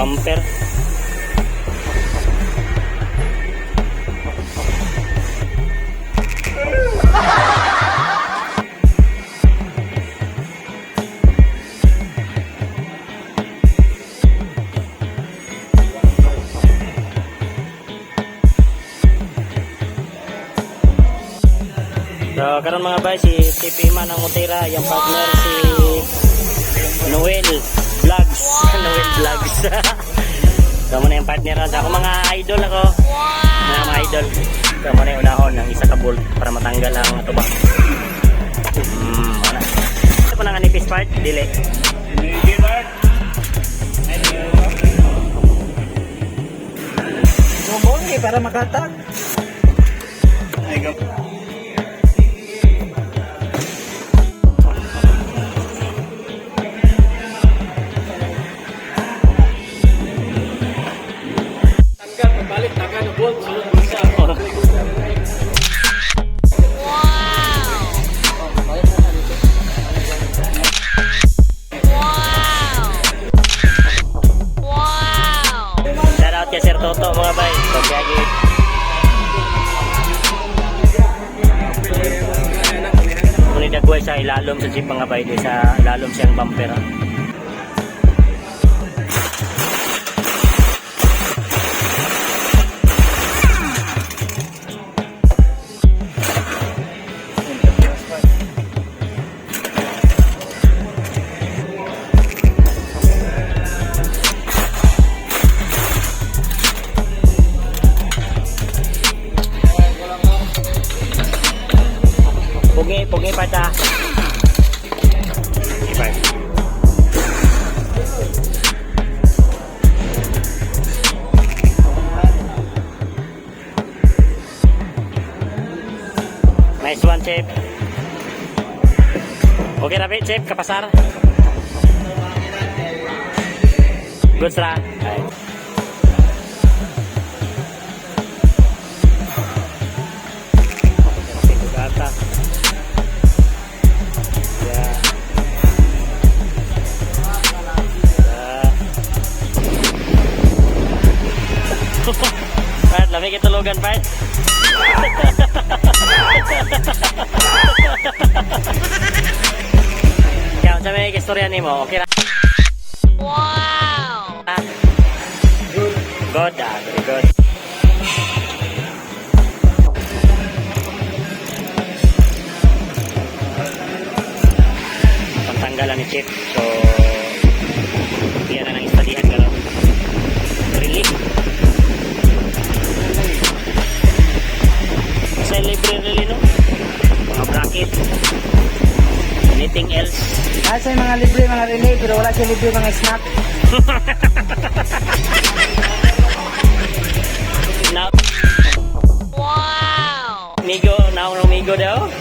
Bumper. So karon, mga bay, si TP Man ang mutira, yung partner si Noel Vlogs. Noel Vlogs. So muna yung partner sa ako, mga idol ako. Mga idol. So muna yung unahon ng isa ka bolt para matanggal ang ato ba. Wala. Ito pa nang anipis part, dili. Bumuli para makatag. Tanggal, pabalik, taga na bolt, sulod bulsa. Shout out kay Sir Toto, mga bay. Pagkagi. Muna dagway sa ilalom sa jeep, mga bay, di sa ilalom siyang bumper. Ah. Pugi, pugi pa ta. Iba. Nice one, Chef. Okay rapi, Chef, kapasar. Good ra. Ay. Gata. Yeah. Yeah. Pat, lamig itulugan, Pat. Ikaw, sa may istorya nimo, okay ra? Wow! Good, ah, very good. Pantanggalan ni Chief. So, yan na ng istadihan karon. Really? Sa libre really, no? Mga bracket. Anything else? Nasa yung mga libre mga relay pero wala siya libre mga snack. Now, Wow! Migo, naong ng migo daw.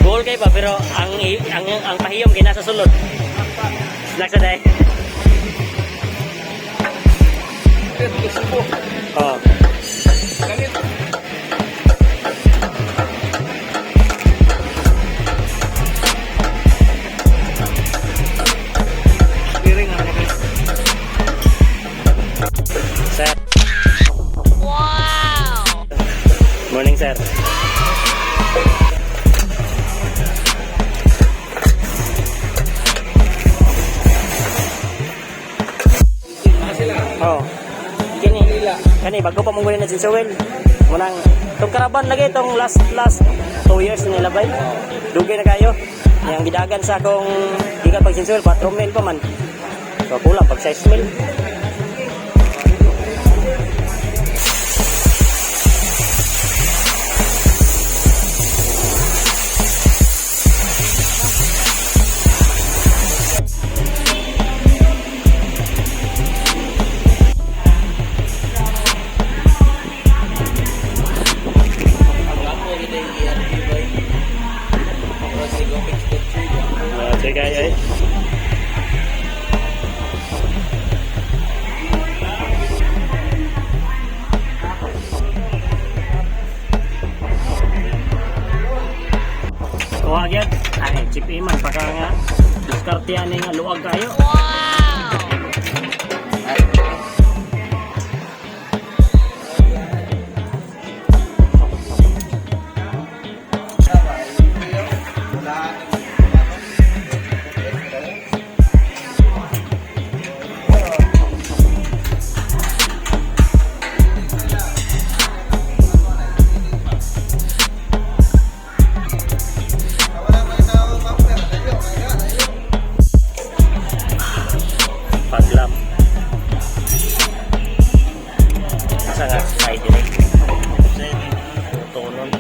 Goal kay pa pero ang pahiyom kay nasa sulod. Snack sa day. Oh. Sir, Wow! Morning, sir. Oh. Kini kani bago pa mong na sinsuwel. Munang tong karaban lagi tong last last 2 years nila bay. Dugay na kayo. Yang gidagan sa akong gikan pag sinsuwel 4 mil pa man. So kulang pag 6 mil. Sige kayo eh. Kuha gyud. Ay, Chip Iman, paka nga. Diskarte yan nga, luag kayo. Wow! Paglam. Asa nga side dire? Tunon.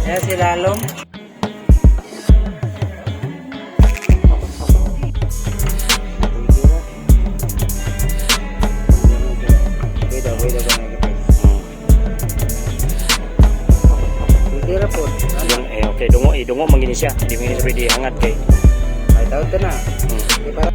Ayan si Lalong. Wait daw, wait daw ba. Hindi ra po. Yung, eh, okay, dungo, eh, dungo man gini siya. Di man gini siya pwede hangat kay. Ay, tawag ka na. Di para.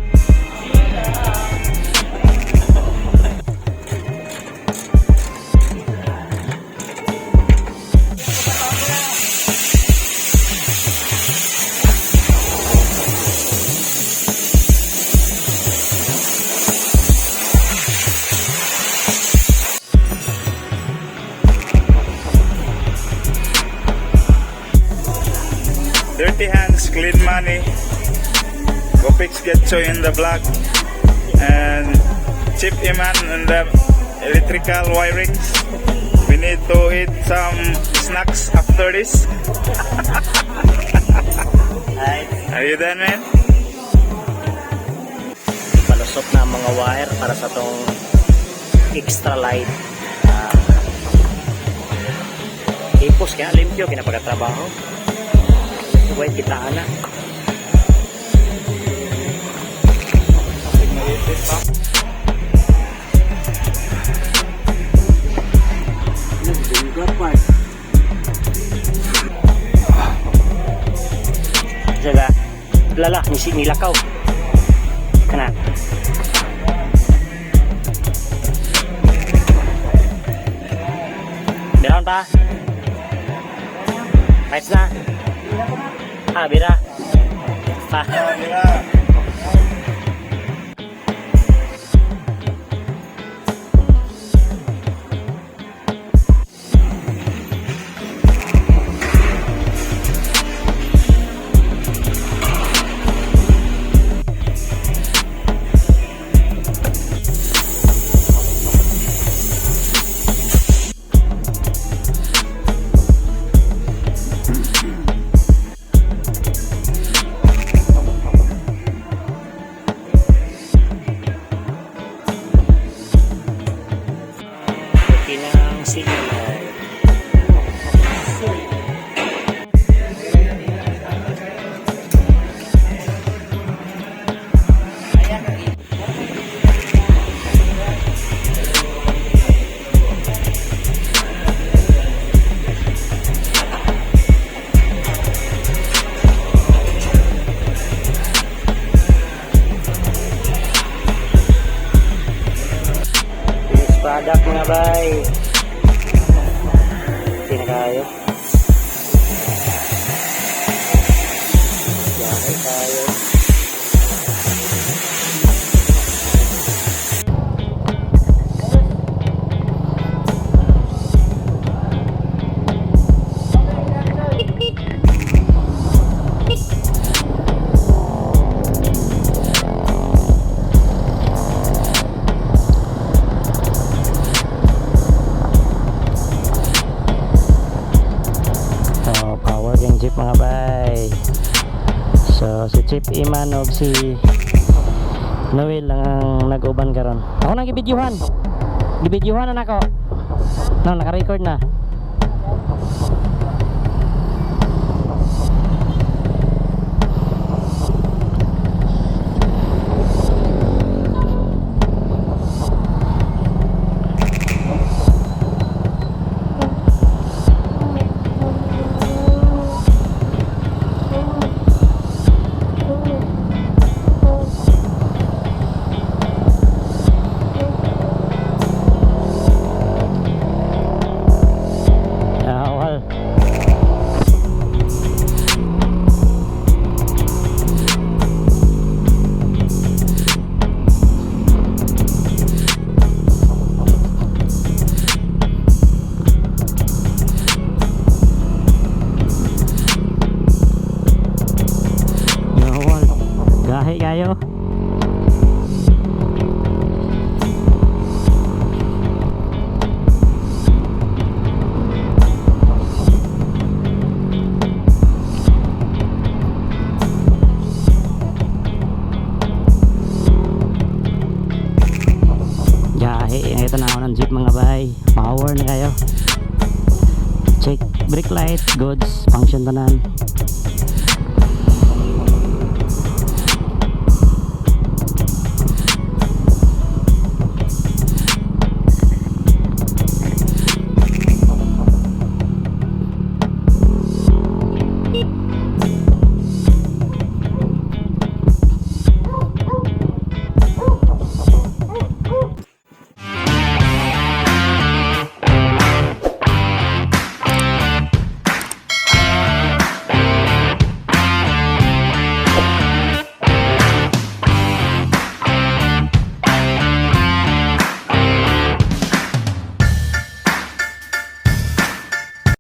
Dirty hands, clean money. Gopix Getcho in the black. And Chip Iman in the electrical wirings. We need to eat some snacks after this. Ay, Are you done, man? Ipalusot na ang mga wire para sa tong extra light. Ah, hipos kaya limpyo kinapagatrabaho. Wait, kitaan na. Sila, lala, nisi nilakaw. Kana. Meron pa? Ayos na? Ah, bira. Pa. Okay na ang signal. Finished product, mga bay. Hindi na kayo. Biyahe tayo. So, power gang jeep, mga bay. So, si Chief Iman og si Noel lang ang nag-uban karon. Ako nang gibidyuhan. Gibidyuhan na nako. No, naka-record na. kayo. Jahe, ito na ako ng jeep, mga bay. Power na kayo. Check brake light, goods, function tanan.